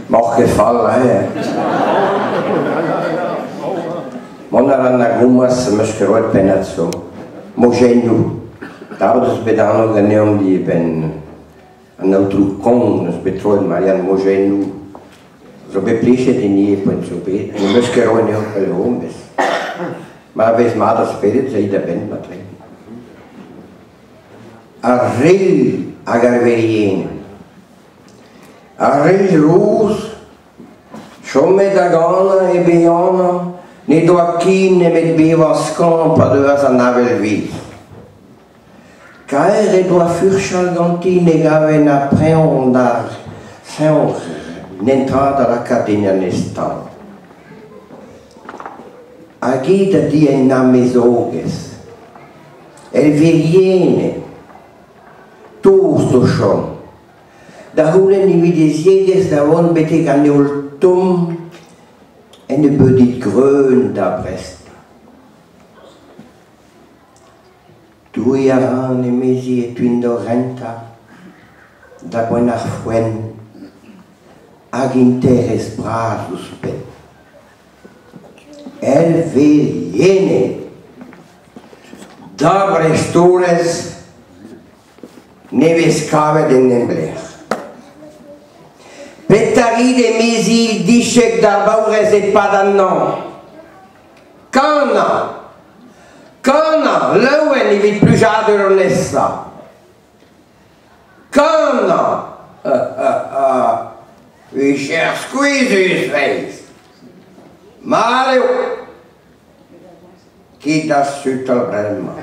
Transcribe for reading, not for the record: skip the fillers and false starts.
M'oc'h ket fall aze. Mont a ran da gommas am eus ket roet pennad zo. Mojennoù. Tavet eus bet anv ganeomp dibenn an aotrou Kong eus bet troet Marianne Mojennoù. Zo bet plijet din ivez poent zo bet. N'em eus ket roet anezho pell zo, mes ma vez mat ar spered, ez da benn matre. Ar re hag ar verienn. Ar re rous, chomet da ganañ e behanañ, ne doa ken nemet bevañ skañv pa deuas an avel viz. Kaer he doa furchal ganti ne gave na preñv na kreñv netra da lakaat en anez-tan. Hag hi da di en amezogez, el veriened, tost o chom. Da c'houlenn evit he ziegezh da vont betek an heol tomm en nebeudig greun da Brest. Touiñ a ran, emezi, e teuin d'ho rentañ da boent ar foenn hag interest bras ouzhpenn. Elveliene Da Brestolez ne vez kavet en neblec'h. Petra rit emezi dichek d'ar baourez e-pad an hañv? Kanañ! Kanañ laouen evit plijadur an nesañ! Kanañ! Vicher skuizhus, feiz! Mat eo! Kit da sutal bremañ.